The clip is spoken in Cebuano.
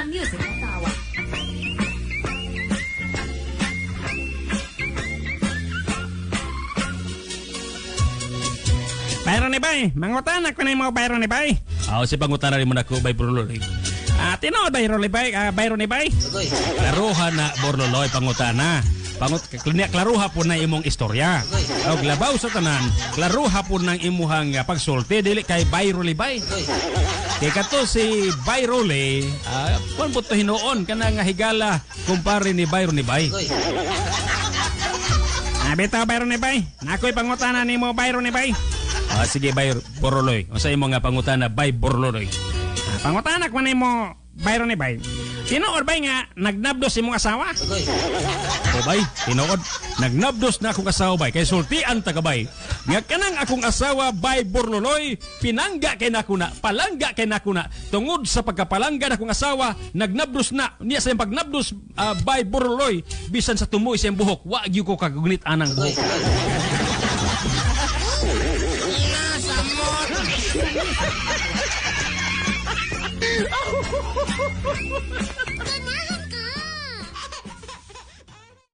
Music Ottawa. Byron ni bay, mangutan ako na mo Byron ni bay. Aw si pangutana nimo nako bay Borloloy. Ah, tinuod Byron ni bay, Byron ni bay. Klaruha na Borloloy pangutana. Pangut klinya klaruha po na imong istorya. Og labaw sa tanan, klaruha po ng imuhang pagsulti dili kay Byron bay. Kay kato si Byrole, kuan po to hinuon kana nga higala kumpare ni Byron ni Bay. Ah, bitaw Byron ni bay. Nakoy pangutana nimo Byron ni bay. Ah, sige Bay Borloloy. Unsa imo nga pangutana Bay Borloloy? Ah, pangutana ko nimo Byron ni bay. Tinuod bay nga nagnabdos imong asawa? O bay, tinuod nagnabdos na akong asawa bay kay sultian ta ka bay. Nga kanang akong asawa bay Borloloy, pinangga kay nako na, palangga kay nako na. Tungod sa pagkapalangga na akong asawa, nagnabdos na niya sa iyang pagnabdos bay Borloloy, bisan sa tumoy sa iyang buhok, wa gyud ko kagunit anang buhok.